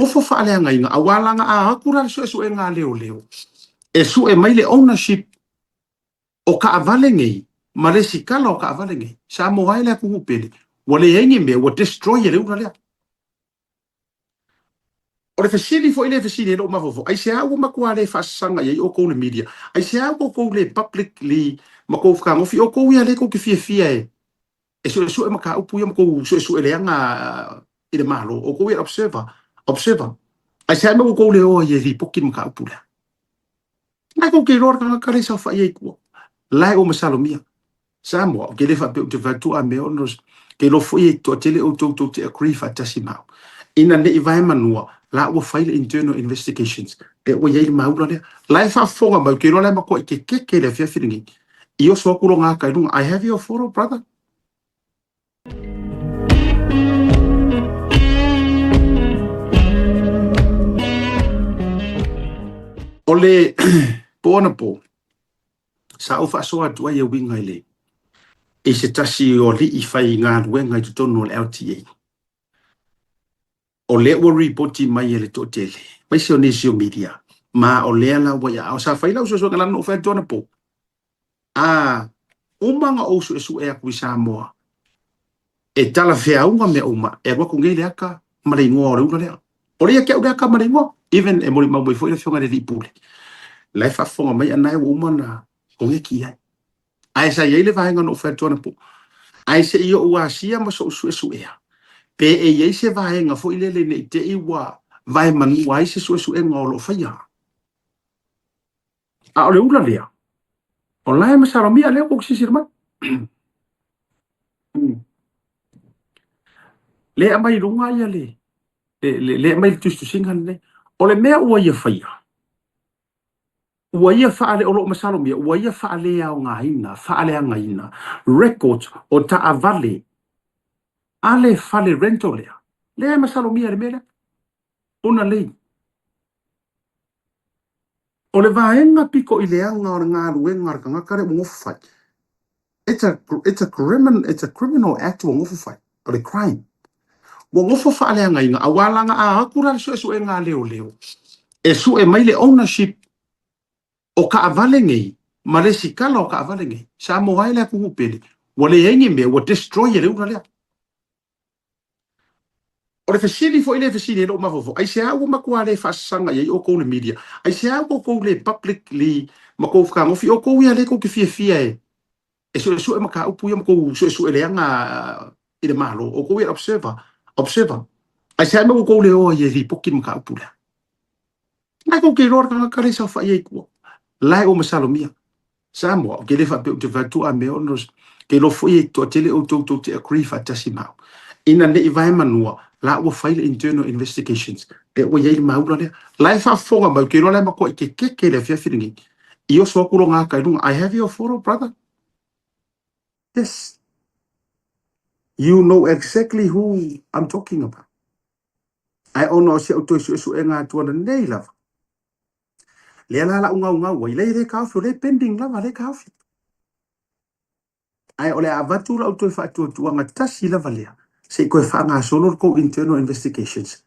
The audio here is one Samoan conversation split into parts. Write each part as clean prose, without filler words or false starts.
Nofo faaleagaina aua laga a atu la le suesuega a leoleo e sue mai le ownership o taavale nei ma lesitala o taavale nei. Samoa e le atunuu pele, ua leai ni mea, ua destroy e le ula lea. O le fesili foi lea e fesili ai lou mafaufau, aisea ua matua le faasasaga i ai outou le media? Aisea ua outou le publicly ma tou fetagofi? Outou ia lea tou te fiafia e e suesue mataupu ia ma tou suesue leaga i le Malo, outou ia observer, observer. Aisea mea ua outou le o ai e lipoti le mataupu lea? Lena tou te iloa le tagata lea e saofai ai i tua, la e ua masalomia. Samoa, ou te le faapea ou te fai atu a mea ona te iloa foi e toatele outou tou te agree faatasi ma au. Ina ne i vae manua, la ua fai le internal investigations, lea ua i ai le maula lea. La e faafofoga mai, ou te iloa la e matuai kekeke i le afiafi lenei. I oso atu lona ata i luga, I have your photo, brother. O le po anapo, sa ou faasoa atu ai e uiga i le i se tasi o alii faigaluega i totonu o le LTA. O lea ua ripoti mai e le toatele, aemaise o nisi o media, ma o lea la ua i aao. Sa fai lau suesuega leaga na ou fai atu anapo, a uma ona ou suesue atu i Samoa, e talafeauga mea uma, e alu atu nei le ata ma le igoa o le ula lea. O lea ia te au le ata ma le igoa, even e molimau mai foi le afioga i le alii pule, la e faafofoga mai a na ua uma ona koneti i ai. Ae sa i ai le vaega na ou fai atu anapo, ae se i ou asia ma so'u suesuea, pe e i ai se vaega foi lele ne i te i ua vaemanua ai se suesuega o lo o faia. A o le ula lea, o la e masalomia lea ua ou silasila mai. Lea e aumai i luga ia le, le, le aumai le tusitusiga lenei. O le mea ua ia faia, Ua ia faale, o lo o masalomia, ua ia faaleaogaina, faaleagaina records o taavale a le fale rental lea. Lea e masalomia i le mea lea. Ona lei. O le vaega pito i leaga o le galuega a le tagata lea ua nofo fai, it's a, it's a criminal, it's a criminal act ua nofo fai, o le crime. Ua nofo faaleagaina, aua laga a atu la le suesuega a leoleo, e sue mai le ownership o taavale nei ma lesitala o taavale nei. Samoa e le atunuu pele, ua leai ni mea, ua destroy e le ula lea. O le fesili foi lea e fesili ai lou mafaufau, aisea ua matua le faasasaga i ai outou le media? Aisea ua outou le publicly ma tou fetagofi? Outou ia lea tou te fiafia e e suesue mataupu ia ma tou suesue leaga i le Malo, outou ia observer, observer. Aisea mea ua outou le o ai e lipoti le mataupu lea? Lena tou te iloa le tagata lea e saofai ai i tua, la e ua masalomia. Samoa, ou te le faapea ou te fai atu a mea ona te iloa foi e toatele outou tou te agree faatasi ma au. Ina ne i vae manua, la ua fai le internal investigations, lea ua i ai le maula lea. La e faafofoga mai, ou te iloa la e matuai kekeke i le afiafi lenei. I oso atu lona ata i luga, I have your photo, brother. Yes. You know exactly who I'm talking about. Ae ona o si au toe suesuega atu ananei lava, Lea la lau gaugau ai, lea e le taofi, o lea e pending lava, lea e taofi. Ae o le a avatu lau toe faatuatuaga tasi lava lea, se i toe faagasolo le tou internal investigations.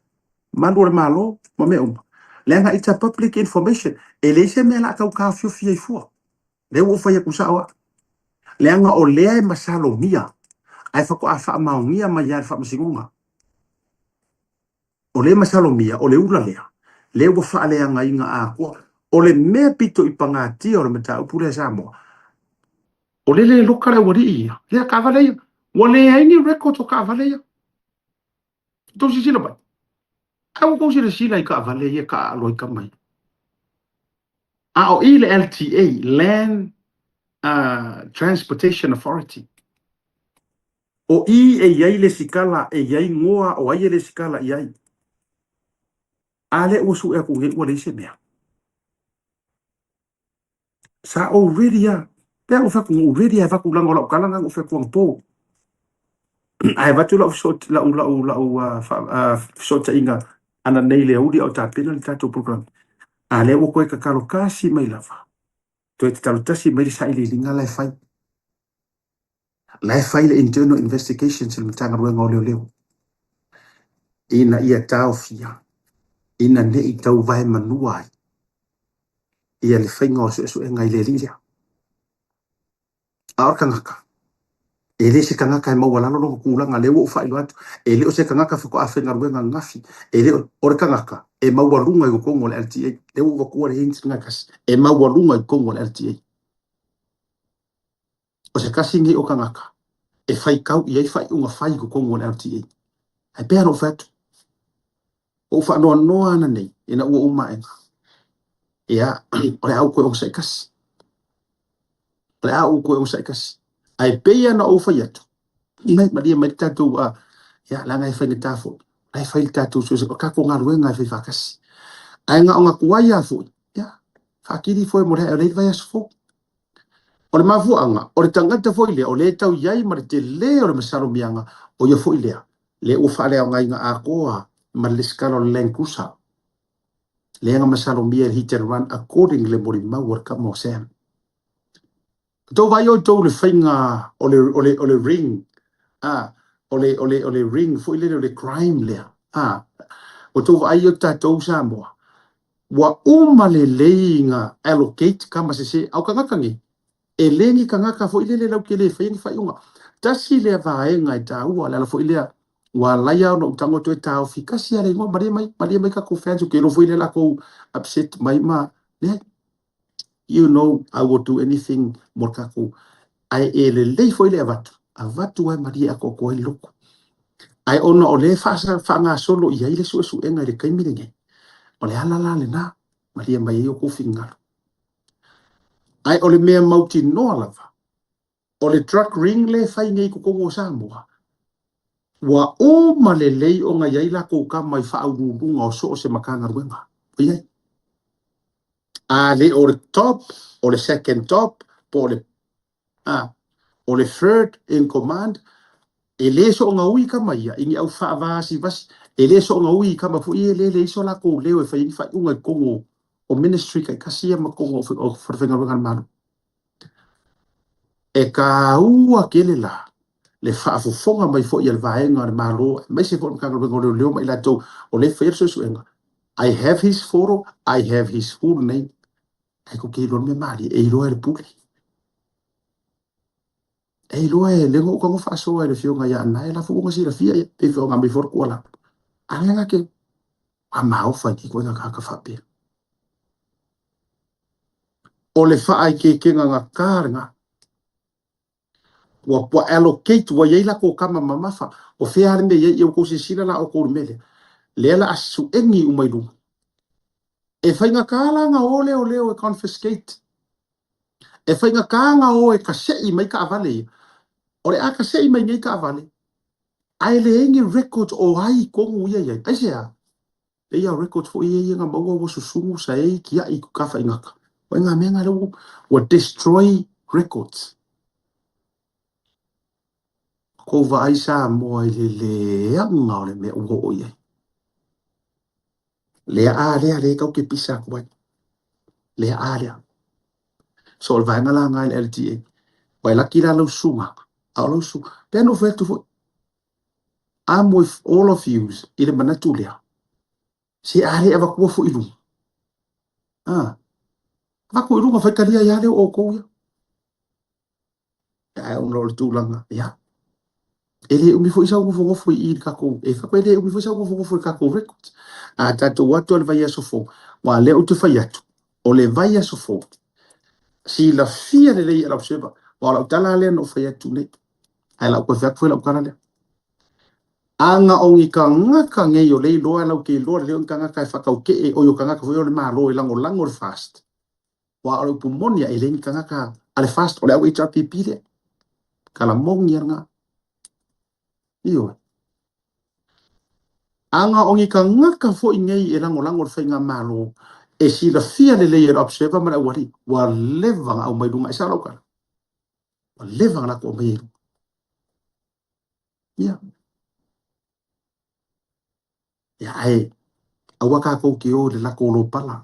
Malu o le Malo ma mea uma. Leaga it's a public information, e leai se mea o le a tau taofiofi ai fua. Lea ua ou fai atu sao au. Leaga o lea e masalomia, ae faatoa faamaonia mai lava e le Faamasinoga. O lea masalomia, o le ula lea, lea ua faaleagaina atoa. O le mea pito i pagatia o le mataupu lea Samoa, o lea le loka le aualii ia, lea taavale ia. Ua leai ni records o taavale ia. Tou silasila mai. Ae ua tou silasila i taavale ia taaalo ai tama ia. A o i le LTA, Land uh, Transportation Authority. O i e i ai lesitala e i ai goa o ai e lesitala i ai. A lea ua sue atu nei ua leai se mea. Sa ou ready a. Pea ua fai atu na ou ready a e avatu leaga o lau tala lena na ou fai atu anapo. Ae avatu lau lau lau lau fesootaiga ananei i le aoauli a o tapena le tatou program. A lea ua toe tatalo tasi mai lava. Toe tatalo tasi mai le sailiiliga la e fai. La e fai le internal investigations a le Matagaluega o Leoleo ina ia taofia. Ina ne i tauvae manua ai ia le faiga o le suesuega i le alii lea. A o le tagata, e le se tagata e maualalo lona tulaga, lea ua ou faailoa atu, e le o se tagata faatoa faigaluega ananafi, e le o, o le tagata e maualuga i totonu o le LTA. Lea ua ou avatua le hint lena e tasi, e maualuga i totonu o le LTA. O se tasi lenei o tagata e faitau i ai faaiuga fai i totonu o le LTA. Ae pei lava ona ou fai atu, ua ou faanoanoa ananei ina ua uma aega, ia, o le a ou toe onosai tasi. O le a ou toe onosai tasi. Ae pei lava ona ou fai atu, mai malie mai le tatou, ia, leaga e faigata foi, la e fai le tatou suesuega, o le tatou galuega e fai faatasi. Ae na ona tuai lava foi, ia, faatili foi mo le ae o lea e i le vaiaso fou. O le mafuaaga, o le tagata foi lea o lea e tau i ai ma le telē o le masalomiaga, o ia foi lea, lea ua faaleaogaina atoa ma le lesitala o le Land Cruiser lea na masalomia i le hit and run according i le molimau a le tama o Sam. Tou vaai outou i le faiga o le, o le, o le ring, a, o le, o le, o le ring foi lele o le crime lea, a, ua tou vaai o tatou Samoa, ua uma lelei na allocate tama sese, a o tagata nei, e le ni tagata foi lele lau te le faia ni faaiuga. Tasi lea vaega e taua, le ala foi lea ua ala ai ona ou tago toe taofi tasi lava le igoa, malie mai, malie mai tatou fans, ou te iloa foi lea latou upset mai ma, leai. You know I will do anything mo le tatou, ae e lelei foi le avatu, avatu ae malie atoatoa ai le loto. Ae ona o lea e faagasolo i ai le suesuega i le taimi lenei, o le ala la lena, malie mai ai outou finagalo. Ae o le mea mautinoa lava, o le drug ring lea e fai nei i totonu o Samoa, ua uma lelei ona i ai latou tama i faauluuluga o so o se Matagaluega. Ua i ai. A le o le top, o le second top, po o le, a, o le third in command, e le soona ui tama ia i ni au faavasivasi, e le soona ui i tama foi ia e le leai so latou leo e fai ai ni faaiuga i totonu o ministry taitasi ia ma totonu o falefaigaluega a le Malo. E taua tele la le faafofoga mai foi a le vaega a le Malo aemaise foi o le Matagaluega o Leoleo ma i latou o lea e faia le suesuega. I have his photo, I have his full name. Ae tou te iloa le mea malie, e iloa e le pule. E iloa e le na ou tago faasoa e le afioga ia Anae la foi ua na silafia ia, pei foi ona aumai foi le tuualalo. A lea na te ua maofa i ituaiga tagata faapea. O le faaikeikega gata lena. Ua, ua allocate, ua i ai latou tama mamafa. O fea lava le mea e i ai, ia ua tou silasila la outou i le mea lea. Lea la a suegi uma i luga. E faigata la ona o leoleo e confiscate. E faigata ona o e kasei mai taavale ia. O le a kasei mai nei taavale, ae leai ni records o ai tonu ia i ai. Aisea? Pei lava o records foi ia ia na maua ua susunu saei tiai i tafaigata. O ituaiga mea na lea ua destroy records. Kou vaai Samoa i le leaga o le mea ua oo i ai. Lea a lea lea tau ke pisa atu ai. Lea a lea. So o le vaega la na i le LTA. Ua e laki la lau susuga. A o lau susuga. Pei ona ou fai atu foi. I'm with all of yous i le manatu lea. Se a le avatua foi i luga. Ah. Avatu i luga faitalia ai lava lea o outou ia. Ae ona o le tulaga, ia. E le umi foi sau nofonofo i i le tatou, e fai atu e le umi foi sau nofonofo i le tatou records. A tatou o atu i le vaiaso fou, aua o lea ou te fai atu, o le vaiaso fou, silafia lelei e lau server, aua o lau tala lava lea na ou fai atu nei, ae o le a ou toe fai atu foi lau tala lea. A na o ni tagata nei o lea e iloa, lau te iloa lelei o ni tagata e faatautee, oi o tagata foi o le Malo e lagolago le FAST, Aua o le upu moni lava, e leai ni tagata a le FAST, o le au HRPP lea. Tala moni lava lena. Ioe. A na o ni tagata foi nei e lagolago le faigamalo, e silafia lelei e le Observer ma le aualii, ua leva ona aumai i luga. E sao lau tala? Ua leva ona latou aumaia i luga. Ia. Ia, ae aua tatou te o i le latou lopala.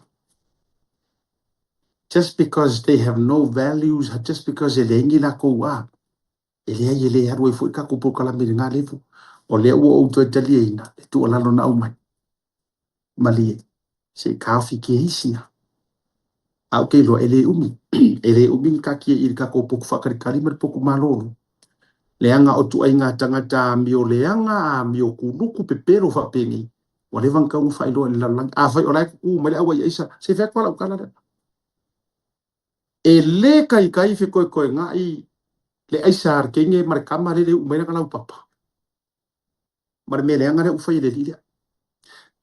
Just because they have no values, just because e leai ni latou a, e leai e le alu ai foi le tatou polokalame i lena level. O lea ua ou toe taliaina le tuualalo na aumai. Malie. Se i taofi keisi ia. Ae ou te iloa e le umi, e le umi ni taatia i le tatou potu faatalitali ma le potu malolo. Leaga o ituaiga tagata amio leaga, amio kuluku pepelo faapenei, ua leva ona tatau ona faailoa i le lalolagi. Afai o la e tutu mai le au aiaisa, se i fai atu lava lau tala lea. E le taitai fetoetoegai le aisa a le teine ma le tama lea e uu mai lana laupapa ma le mea leaga lea ua fai e le alii lea.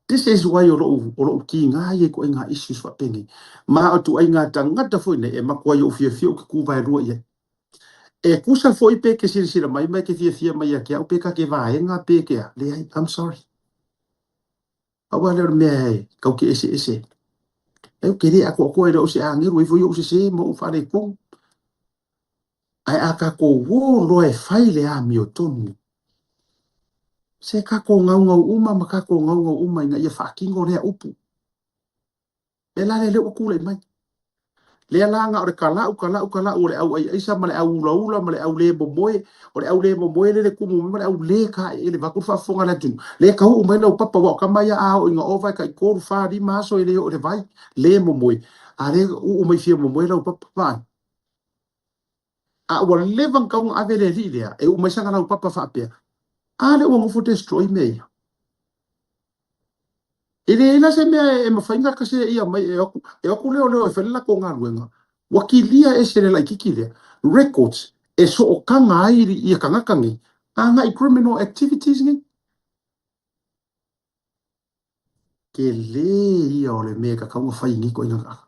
This is why o lou, o lou tiga ia i ituaiga issues faapenei. Ma o ituaiga tagata foi nei e matuai ou fiafia ou te tu vaelua i ai. E tusa foi pe te silasila mai ma e te fiafia mai ia te au pe ta te vaega pe te a, leai, I'm sorry. Pau lava lea o le mea e tau te eseese. Ou te le atoatoa e le o se agelu, e i ai foi ou sese ma ou faaletonu. Ae a tatou o loa e fai le amiotonu, se tatou gaugau uma ma tatou gaugau uma ina ia faatino lea upu. Lea la lea ua tulai mai. Lea la na o le talau, talau, talau o le au aiaisa ma le au ulaula ma le au le momoe, o le au le momoe lea le tumu mai ma le au le taeele vaeatu le faafofoga a le atunuu. Lea e tau mai lau papa aua o tama ia a oo ina ova e tai 3, 4, 5 aso e le oo i le vai, le momoe. A lea e uu mai fia momoe lau papa. Vaai. A ua leva ona tatau ona ave le alii lea e uu mai sana laupapa faapea, a lea ua nofo destroy mea ia. E leai la se mea e mafai ona kaseia mai e o atu, e o atu leoleo e fai le latou galuega, ua kilia ese le laitiiti lea, records e sootaga ai ia tagata nei agai i criminal activities nei. Tele ia o le mea e tatau ona fai i nei ituaiga tagata.